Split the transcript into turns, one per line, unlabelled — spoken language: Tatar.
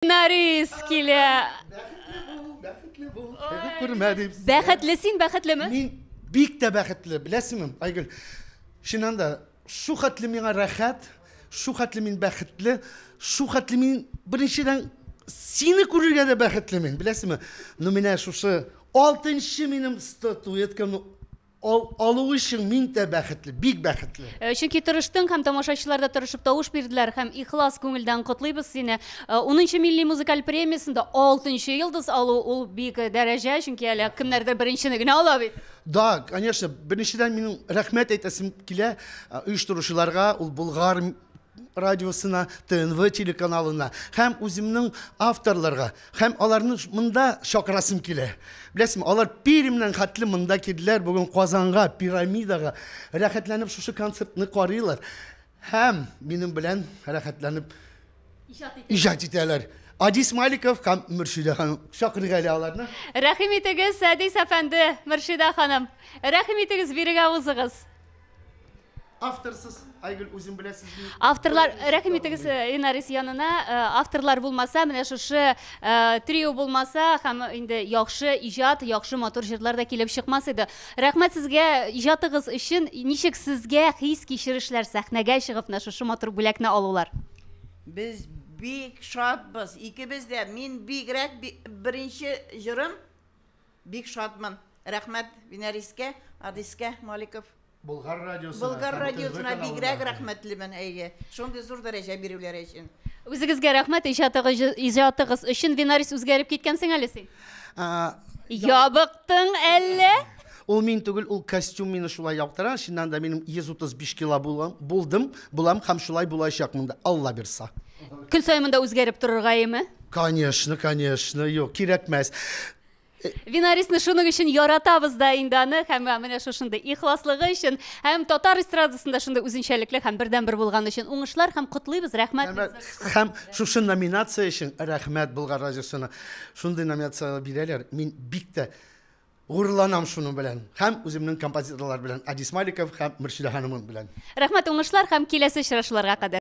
Нарис килә.
Бәхетле бул, бәхетле бул, кайгы күрмә дип.
Бәхетле син, бәхетлеме?
Мин бик тә бәхетле, беләсеңме, Айгөл? Чыннан да, шу хәтле миңа рәхәт, шу хәтле мин бәхетле, шу хәтле мин беренчедән сине күрергә дә бәхетле мин, беләсеңме? Ну менә шушы алтынчы минем статуэткамны Ал, алу өчен мин дә бәхетле, бик бәхетле.
Э, чөнки тырыштың һәм тамашачылар да тырышып тавыш бирделәр һәм ихлас күңелдән котлыйбыз сине. Э, унынчы милли музыкаль премиясендә алтынчы йолдыз алу ул бик дәрәҗә, чөнки әле кемнәрдер беренчене генә ала бит.
Да, конечно, беренчедән минем рәхмәт әйтәсем килә э, оештыручыларга, ул Болгар радиосына, ТНВ телеканалына һәм үземнең авторларга һәм аларны монда чакырасым килә. Беләсеңме, алар Пермьнән хәтле монда килделәр бүген Казанга, Пирамидага. Рәхәтләнеп шушы концертны карыйлар һәм минем белән рәхәтләнеп иҗат итәләр. Адис Маликов һәм Мөршидә ханым. Чакырыйк әле аларны.
Рәхим итегез, Әдис әфәнде, Мөршидә ханым. Рәхим итегез, бирегә узыгыз.
Авторсыз, Айгөл, үзең беләсез.
Авторлар, рәхим итегез э, Инарис янына. Э, авторлар булмаса, менә шушы э, трио булмаса һәм инде яхшы иҗат, яхшы матур җырлар да килеп чыкмас иде. Рәхмәт сезгә иҗатыгыз өчен. Ничек сезгә хис-кичерешләр сәхнәгә чыгып, менә шушы матур бүләкне алулар?
Без бик шатбыз, икебез дә. Мин бигрәк беренче җырым бик шатмын. Рәхмәт Винарискә, Адискә Маликов.
Болгар радиосына.
Болгар радиосына бигрәк рәхмәтлемен, әйе. Шундый зур дәрәҗә бирүләре өчен.
Үзегезгә рәхмәт иҗатыгыз, иҗатыгыз өчен. Винарис, үзгәреп киткәнсең әле син. Ябыктың әллә?
Ул мин түгел, ул костюм мине шулай яктыра. Чыннан да минем 135 кило булам, булдым, булам һәм шулай булачакмын да, Алла бирса.
Көн саен монда үзгәреп торырга име?
Конечно, конечно, юк, кирәкмәс.
Винарисны шуның өчен яратабыз да инде аны һәм менә шушындый ихласлыгы өчен һәм татар эстрадасында шундый үзенчәлекле һәм бердәнбер булган өчен уңышлар һәм котлыйбыз, рәхмәт.
Һәм шушы номинация өчен рәхмәт Болгар радиосына. Шундый номинация бирәләр. Мин бик тә горурланам шуның белән. Һәм үземнең композиторлар белән Адис Маликов һәм Мөршидә ханымым белән.
Рәхмәт, уңышлар һәм киләсе очрашуларга кадәр.